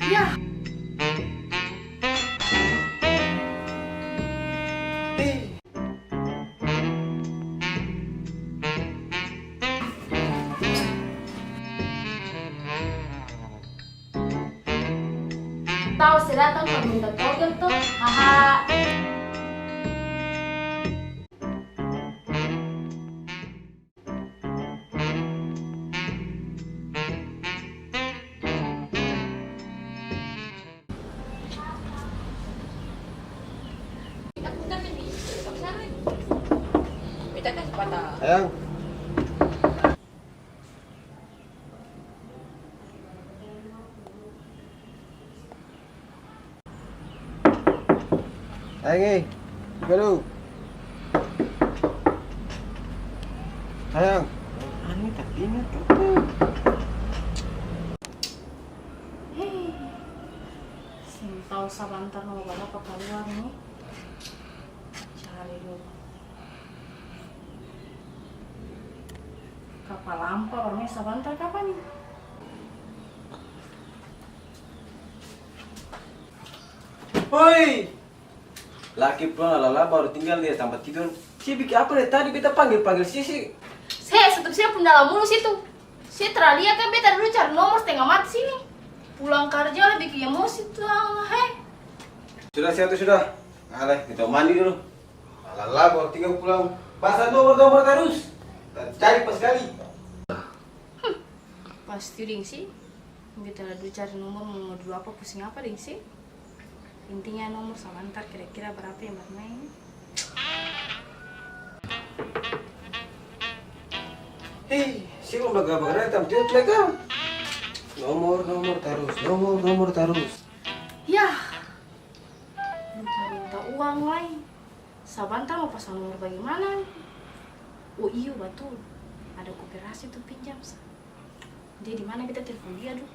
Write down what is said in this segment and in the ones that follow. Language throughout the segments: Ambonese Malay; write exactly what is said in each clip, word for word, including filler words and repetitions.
Yah. Hei. Tau se datang par minta togel to, haha. Sayang. Sayang e, buka dong. Sayang. Ani tapi ingat apa? Hei, seng tau sabantar nomor barapa kaluar ni. Cari dulu. Kapa lampa barmaeng sabantar kapa ni? Hoi! Laki pulang lalala baru tinggal di tampa tidor. Se biking apa dari tadi beta panggel-panggel se, se. Se, stop se pung dalam mulus itu. Se tra lia ka beta dudu cari nomor stenga mati sini. Pulang karja la biking emosi tu, he. Sudah, se atu sudah. Alah, beta mandi dulu. Lalala baru tinggal pulang. Pasa nomor-nomor tarus. Ta cari paskali. Pasti deng se. Beta dudu cari nomor, mo dudu apa, pusing apa deng se. Intinya nomor sabantar, kira-kira barapa yang barmaeng. Hei, se mo bagara-bagara tampa tidor lai ka? Nomor, nomor tarus, nomor, nomor tarus. Yah, lupa minta uang lai. Sabantar mo pasang nomor bagimana? Oh iyo, batul. Ada koperasi tu pinjam sa. Dia di mana? Beta telfon dia dulu.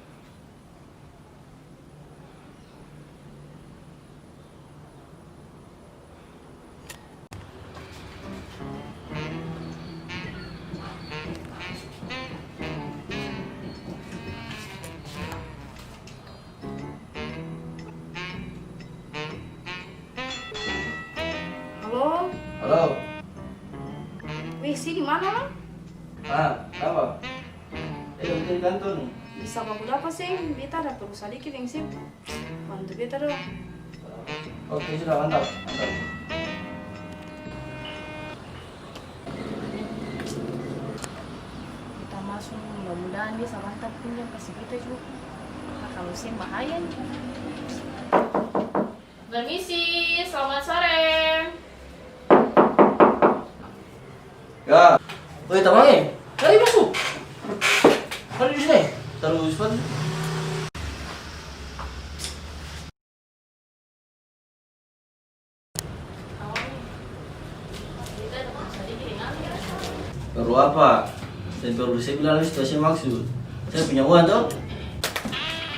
Halo? Halo. Weh, se di mana, Mang? Ah, apa? Eh, beta di kantor ni. Bisa baku dapa seng? Beta ada perlu sadiki deng se. Bantu beta dong. Oke, sudah, mantap, mantap. Beta masuk, mudah-mudahan dia sabantar pinjam kasi beta juga. Nah, kalo seng bahaya ni. Permisi, selamat sore. Ya. Woi, tamang e, mari maso. Mari di sini. Taru sepatu. Perlu apa? Seng perlu se bilang, se tau se maksud. Se punya uang to?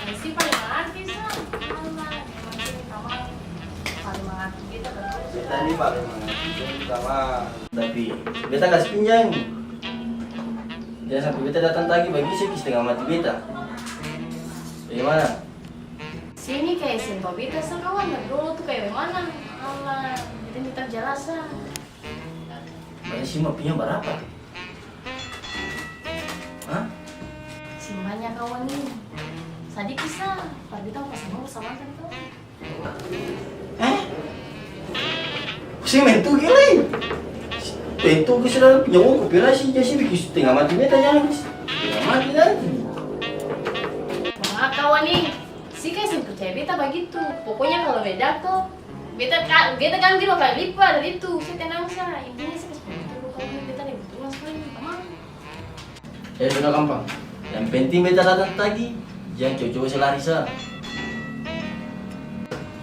Ai, se paling mangarti sa. Alah, memang se tamang paling mangarti beta batul. Beta ni paling mangarti se tamang. Tapi beta kas pinjam. Jang sampe beta datang tagi bagitu se biking stenga mati beta. Bagaimana? Se ni kaya seng tau beta sa kawan, dari dolo tu kaya bagemana. Alah, beta minta jelas sa. Beta seng mau pinjam barapa? Hah? Seng banya kawan ni. Sadiki sa, par beta mo pasang nomor sabantar ni kawan. Eh? Seng main tuge lai. Main tuge sudah punya uang koperasi, jang se biking stenga mati beta, jang. Stenga mati nanti. Manga kawan ni. Se kaya seng percaya beta bagitu. Pokonya kalo meledak to, beta ka-, beta ganti dua kali lipat dari itu. Se tenang sa. Intinya se kas pung beta dua kali, beta ada kebutuhan skali, tamang. Eh, sudah gampang. Yang penting beta datang tagi, jang coba-coba se lari sa.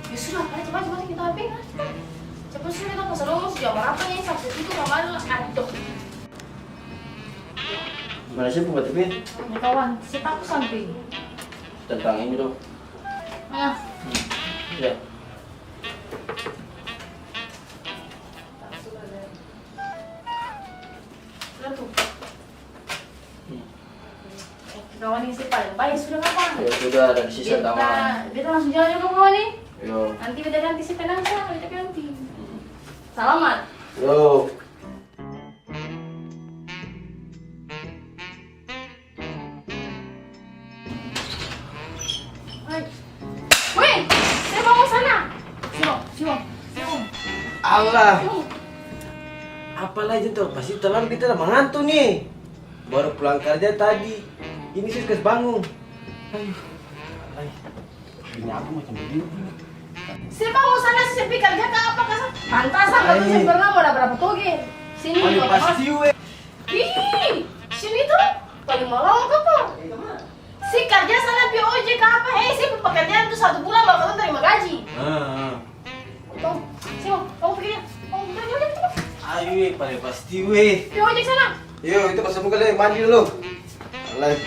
Ya sudah, ayo cepat, cepat kita H P, nah, cepat. Cepat sudah, beta pasang nomor su jam barapa ni, sampe tutup kamar, aduh. Mana se pung K T P? Ini kawan, se taku sampe. Tentang ini dong. Ah. Hmm. Ya. Sudah tuh. Hmm. Oke. Kawan yang saya paling baik sudah, kapan? Ya sudah, ada di sisa. Beta, kawan, beta langsung jalan dulu, kawan, nih. Yo. Nanti beta ganti, saya tenang sa, beta ganti. Hmm. Salamat. Yo. Hei, se bangun sana. Sio, sio, sio. Alah. Sio. Apa lai, jang talalu pasti, talalu beta mangantu ni. Baru pulang karja tadi. Ini se kas bangun. Aduh. Ai. Ini aku macam begini. Se bangun sana, se pi karja ka apa ka sa? Pantasan katong seng pernah mo dapa-dapa toge. Sini. Paling pasti we. Ih, sini tu paling malawang kapa? Se karja sana pi ojek ka apa? Hei, se pung pakarjaan tu satu bulan baru katong tarima gaji. Ah, ah. Tong, sini, tong pikir ya. Tong, tong, tong, tong. Ayo, we, paling pasti we. Pi ojek sana. Yo, itu pas muka le, mandi dulu. Alai.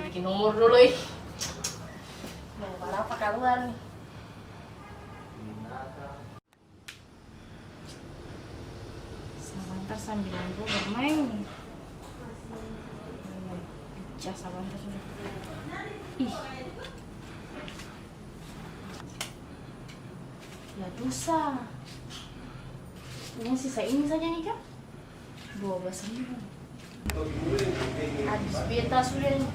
Bikin nomor dulu, ih. Mau barapa kaluar nih? Sabantar sambilan dua bermain. Pecah sabantar sudah. Ih. Ya dosa. Ini sisa ini saja nih, Kak. Dua belas ribu. Abis beta sudah ni.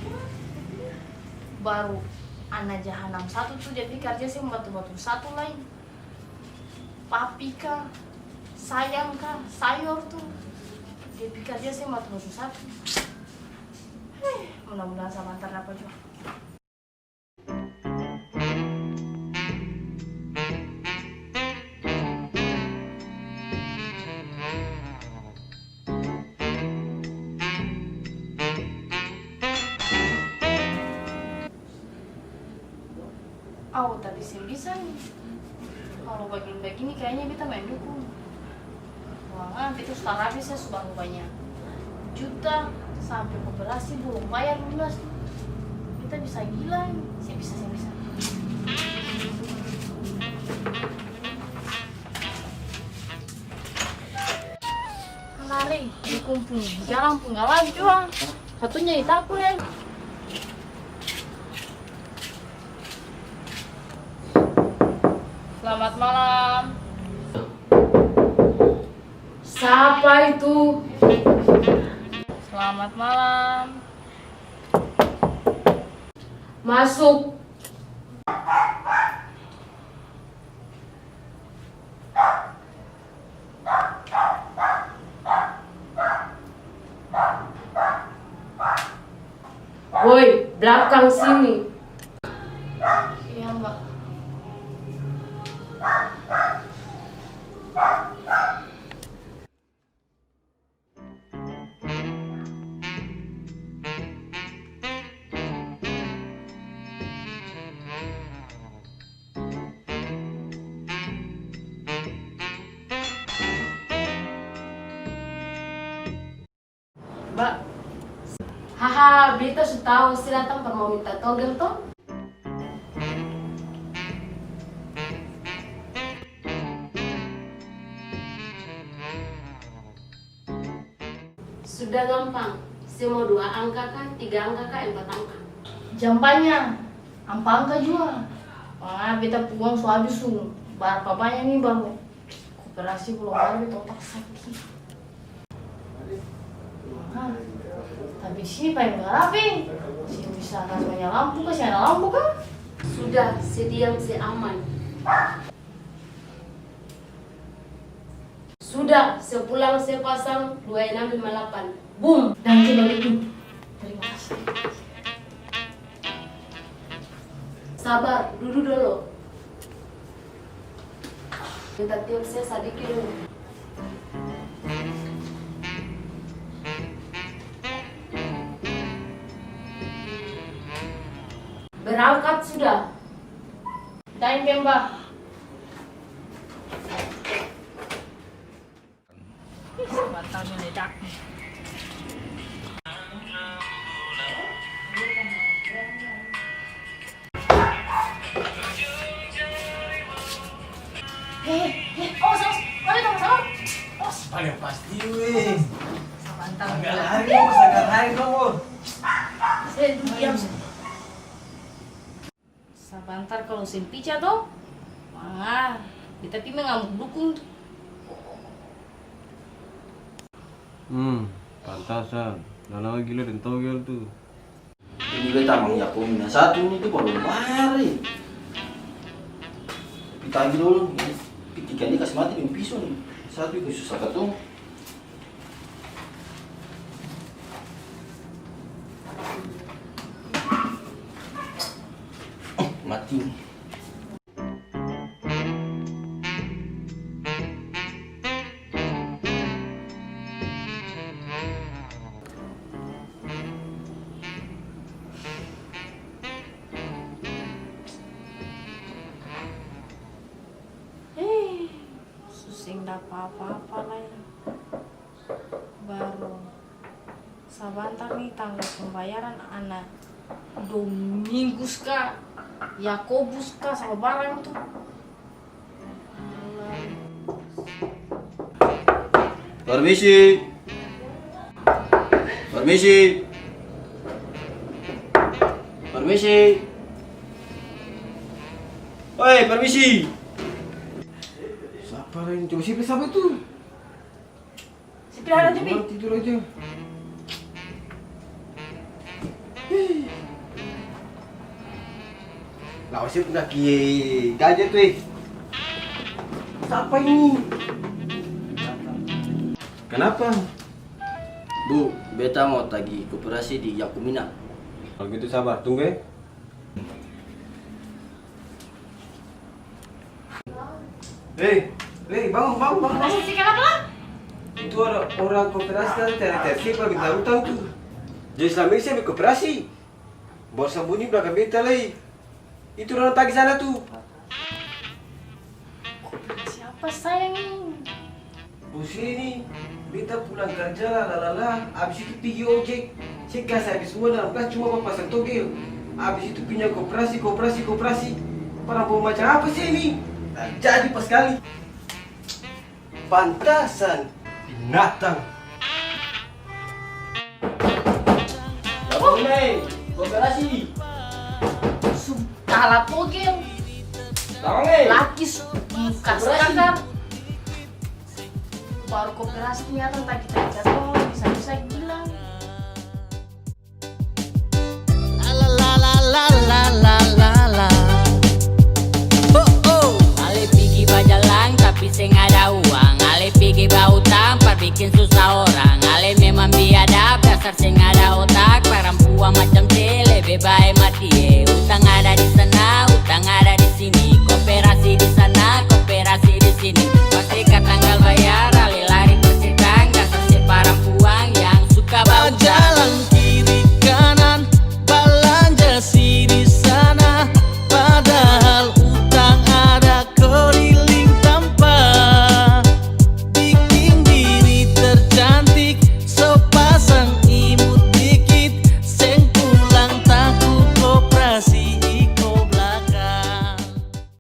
Baru ana jahanam satu tu, dia pi karja seng batul-batul satu lai. Papi ka, sayang ka, sayor tu. Dia pi karja seng batul-batul satu. Heh, mudah-mudahan sabantar dapa jua. Au, tapi seng bisa ni. Kalo bagini-bagini, kayanya beta maeng dukun. Wah, beta su tarabis ya, su baku banya juta, sampe koperasi balong bayar lunas tu. Beta bisa gila ini, seng bisa, seng bisa. Lari, dukun pung jalang pung galas jua. Satunya di taku, eh. Selamat malam. Sapa itu? Selamat malam. Masuk. Woi, blakang sini. Iya, Mbak. Ba, haha, beta su tau, se datang par mo minta togel to? Sudah gampang, se mo dua angka ka, tiga angka ka, empat angka? Jang banya, ampa angka jua. Wah, beta pung uang su abis su barapa banya ni, baru koperasi balong bayar, beta otak saki. Wah, tapi di sini paleng garape, seng bisa kas manya lampu ka, seng ada lampu ka? Sudah, se diam, se aman. Sudah, se pulang, se pasang dua enam lima lapan. Bum! Nanti baru itu. Terima kasih. Sabar, dudu dolo. Minta tiup se sadiki dolo. Berangkat sudah. Time, Mbak. Ih, sabatang meledak nih. Hei, hei, awas, awas. Ada tong salah. Awas. Paling pasti, weh. Sabatang meledak. Agak lari, awas, agak lari, dong. Eh, diam. Sabantar kalo seng pica to, ah, beta pi mengamuk dukung tu. Hmm, pantasan. Nana gila deng togel tu. Ini beta tamang Yakobo na satu ini tu baru mari. Pi tagi dolo, pi tiga ini kas mati deng piso ni. Satu itu susah katong. Eh, mati. Eh, su seng dapa apa-apa lai. Baru sabantar ni tanggal pembayaran ana Domingus ka, Yakobus ka, sabarang tu. Permisi. Permisi. Permisi. Oi, permisi. Sapa lai ini? Coba siapa, sapa itu? Sipir ada, Jibi. Orang tidur aja. Hei. Lah, ose pung kaki gajah tu, eh. Sapa ini? Kenapa? Bu, beta mau tagi koperasi di Yakumina. Kalau gitu sabar, tunggu, eh. Hei, hei, bangun, bangun, bangun, bangun. Koperasi kenapa, Lang? Itu orang, orang koperasi kan cari-cari siapa minta utang tu. Jadi selama ini saya ambil koperasi. Baru sambunyi belakang beta lai. Itu orang tagi sana tu. Koperasi apa, sayang? Bos ini, beta pulang karja, lalalala, abis itu pigi ojek. Se kas abis uang dalam kas cuma papasang togel. Abis itu pinjam koperasi, koperasi, koperasi. Parabot macam apa se ini? Nah, jadi paskali. Pantasan binatang. Koperasi. Su kala togel. Laki su kas kakar. Baru koperasi ni akang tagi-tagi katong, bisa-bisa gila. La, la, la. Oh, oh. Ale pigi bajalang tapi seng ada uang. Ale pigi bautang par biking susah.